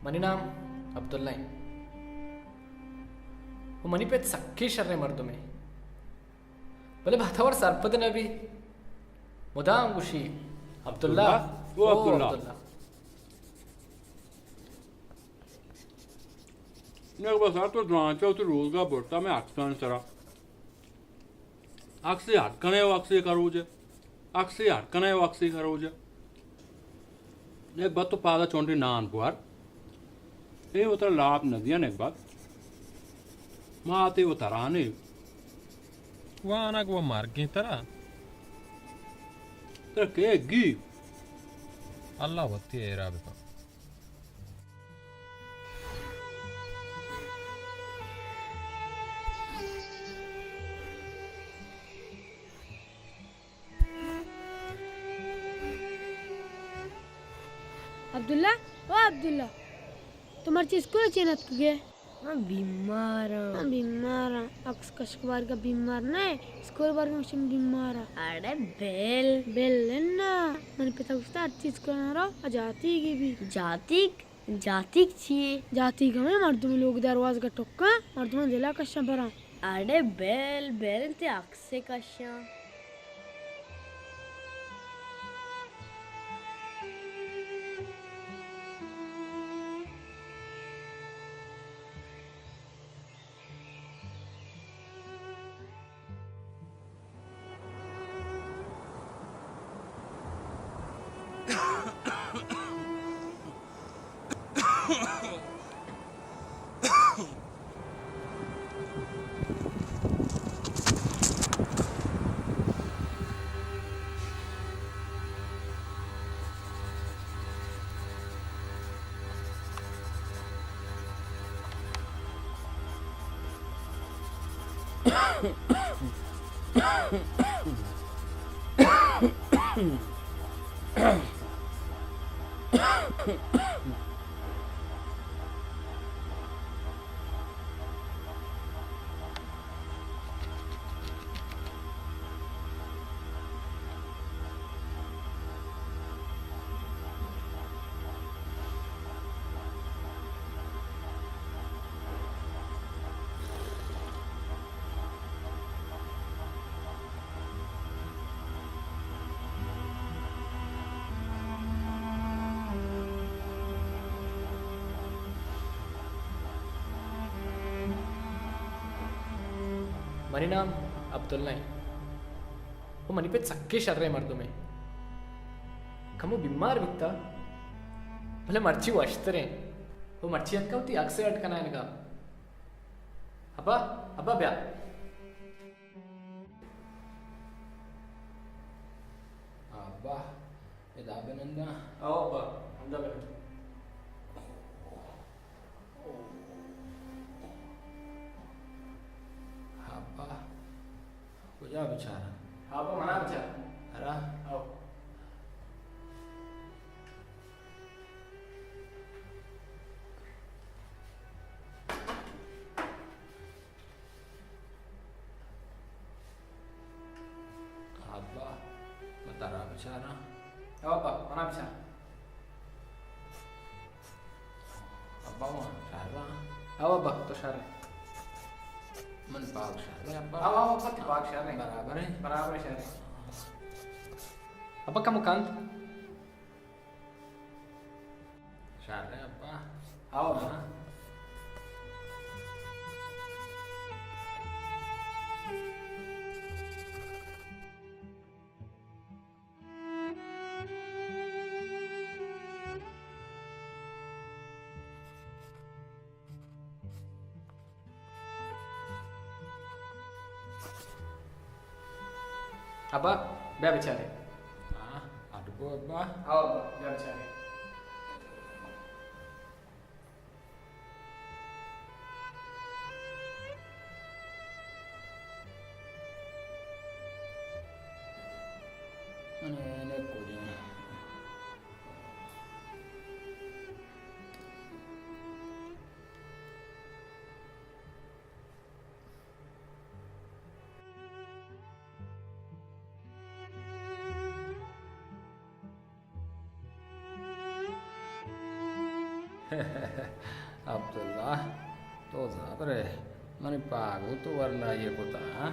منی نام عبداللہ ایں۔ و منی پت سکیں شریں مردمے۔ بلے باتور سرپد نہ بی۔ مدام گوشی، عبداللہ، عبداللہ، او او عبداللہ۔ عبداللہ۔ یک بس تو درانچہ وتی روزگار برتا مئے عکسانی سرا۔ عکسے ہر کنے و عکسے کروجے۔ عکسے ہر کنے و عکسے کروجے۔ یک بس تو پادا چونٹی نان بوار۔ اے وترا لاپ نہ دیاں یک بس۔ ما آتے و ترانے۔ وانگ و مرگیں ترا۔ ترا کے گی؟ اللہ وتی ایرا بکن۔ عبداللہ، او عبداللہ، تو مرچی اسکول چین اتکگے؟ من بیماراں۔ من بیماراں۔ عکس کشک بارگا بیمار نہ، اسکول بارگا شم بیماراں۔ اڑے بل۔ بل نہ، من پتا گوشتا ہر چیز کنا رو، جاتیگی بی۔ جاتیگ؟ جاتیگ چی یے؟ جاتیگ ہمے مردم لوگ دروازگا ٹکاں، مردم دلا کشاں براں۔ اڑے بیل، بیل تے عکسے کشاں۔ منی نام عبداللہ ایں۔ و منی پت سکیں شریں مردمے۔ کمو بیمار بیتا، بلے مرچی وشتریں۔ و مرچی اتکا وتی عکس اڈ کنائینگا۔ ابا، ابا بیا۔ ابا، ادا بننداں۔ او ابا، ہمدا بنند۔ ابا، کجا بچاراں؟ ابا، منا بچار۔ ارا۔ او۔ ابا، من ترا بچاراں۔ او ابا، منا بچار۔ ابا، من شراں۔ او ابا، تو شر ئے۔ من پاک شر ئے، ابا۔ او، او، ابا، تو پاک شر ئے۔ برابر ئے۔ برابر ئے، شر ئے۔ ابا، کمو کند۔ شر ئے ابا۔ او ابا۔ ابا، بیا بچارے۔ ہاں، اڈ بو ابا۔ آؤ ابا، بیا بچارے۔ عبداللہ، تو زبرے، منی پاگو تو ورنائی کتا، ہاں؟